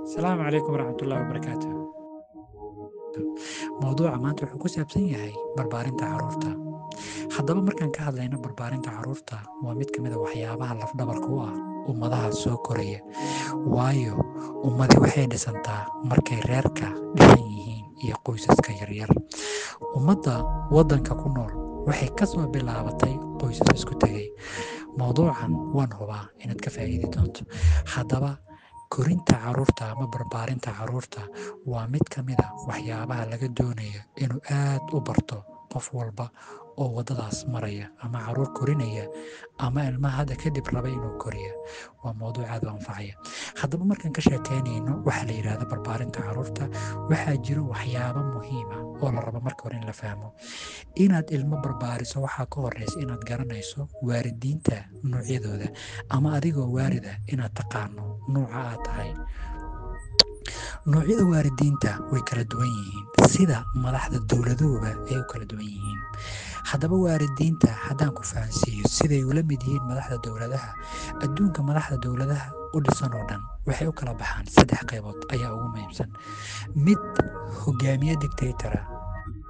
Asalaamu calaykum waraxmatullahi wabarakaatu. Mowduuca maanta wuxuu ku saabsan yahay barbaarinta caruurta. Haddaba markaan ka hadlayno barbaarinta caruurta, waa mid ka mid a waxyaabaha lafdhabarka u ah ummadaha soo koraya, waayo ummadi waxay dhisantaa markay reerka dhisan yihiin iyo qoysaska yaryar. Ummadda waddanka ku nool waxay kasoo bilaabatay qoysas isku tegay. Mowduucan waan hubaa inaad ka faa'iidi doonto. Haddaba korinta caruurta ama barbaarinta caruurta waa mid ka mid a waxyaabaha laga doonayo inuu aad u barto qof walba oo waddadaas maraya ama caruur korinaya ama ilmaha hadda kadib raba inuu koriya. Waa mowduuc aad u anfacaya. Haddaba markaan ka sheekeynayno waxaa la yidhahda barbaarinta caruurta, waxaa jiro waxyaabo muhiim ah oo la rabo marka hore in la fahmo. Inaad ilmo barbaariso waxaa ka horeysa inaad garanayso waalidiinta noocyadooda, ama adigoo waalida inaad taqaano nuuca aad tahay. Noocyada waalidiinta way kala duwan yihiin, sida madaxda dowladuhuba ay u kala duwan yihiin. Haddaba waalidiinta haddaan ku fahansiiyo siday ula mid yihiin madaxda dowladaha adduunka, madaxda dowladaha u dhisan oo dhan waxay u kala baxaan saddex qaybood ayaa ugu muhiimsan: mid hogaamiye dictatora,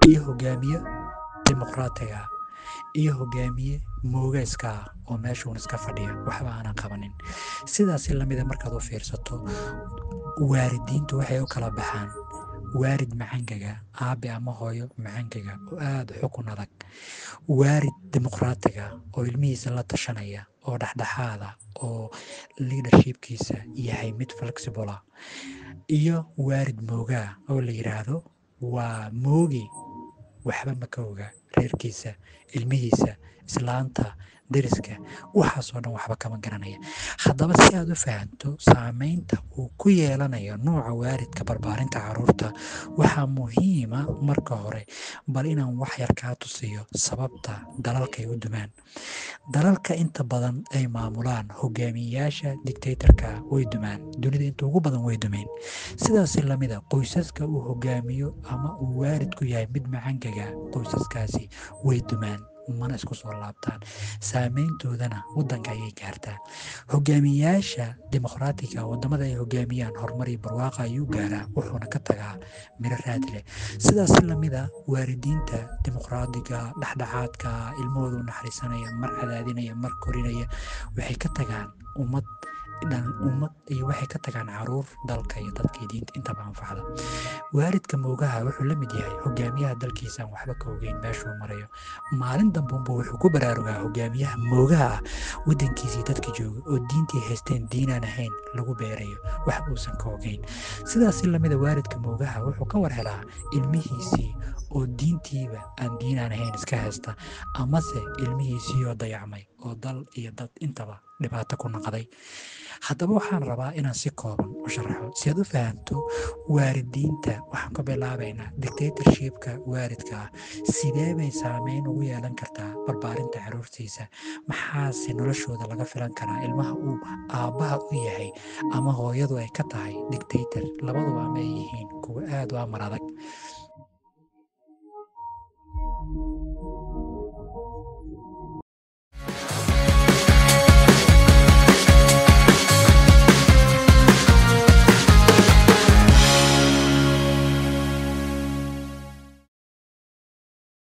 iyo hogaamiye dimuqraatiga, iyo hogaamiye moogeyska ah oo meeshuun iska fadhiya, waxba aanan qabanin. Sidaasi lamida markaad u fiirsato, waalidiintu waxay u kala baxaan waalid macangaga, aabe ama hooyo macangaga oo aada xukun adag, waalid dimuqraatiga oo ilmihiisa la tashanaya oo dhexdhexaada oo leadershipkiisa yahay mid flexible ah, iyo waalid moogaa oo la yiraahdo waa moogi, waxba ma ka oga reerkiisa, ilmihiisa, islaanta, deriska, waxaasoo dhan waxba kama garanaya. Haddaba si aad u fahanto saameynta uu ku yeelanayo nuuca waalidka barbaarinta caruurta, waxaa muhiima marka hore bal inaan wax yar kaa tusiyo sababta dalalkay u dumaan. Dalalka inta badan ay maamulaan hogaamiyeyaasha dictatorka way dumaan, dunida inta ugu badan way dumeen. Sidaasi lamida qoysaska uu hogaamiyo ama uu waalidku yahay mid macangaga, qoysaskaasi way dumaan, mana isku soo laabtaan, saameyntoodana wadanka ayay gaartaa. Hogaamiyayaasha dimuqraatiga wadamada ay hogaamiyaan horumar iyo barwaaqa ayuu gaaraa, wuxuuna ka tagaa miro raad leh. Sidaas lamida waalidiinta dimuqraadiga dhexdhexaadka, ilmahooda u naxariisanaya, mar cadaadinaya, mar korinaya, waxay ka tagaan ummad dhan, ummad iyo waxay ka tagaan caruur dalka iyo dadka iyo diinta intaba anfacda. Waalidka moogaha wuxuu la mid yahay hogaamiyaha dalkiisa aan waxba ka ogeyn meeshuu marayo. Maalin dambe unba wuxuu ku baraarugaa hogaamiyaha moogaha ah wadankiisii dadka jooga oo diintii haysteen diinaan ahayn lagu beerayo, waxba uusan ka ogeyn. Sidaasi lamida waalidka moogaha wuxuu ka war helaa ilmihiisii oo diintiiba aan diinaan ahayn iska haysta, amase ilmihiisii oo dayacmay oo dal iyo dad intaba dhibaato ku noqday. Haddaba waxaan rabaa inaan si kooban u sharaxo si aad u fahanto waalidiinta. Waxaan ka bilaabaynaa dictatorshipka waalidka ah, sidee bay saameyn ugu yeelan kartaa barbaarinta caruurtiisa, maxaase noloshooda laga filan karaa ilmaha uu aabbaha u yahay ama hooyadu ay ka tahay dictator, labaduba ama ay yihiin kuwa aada u amar adag.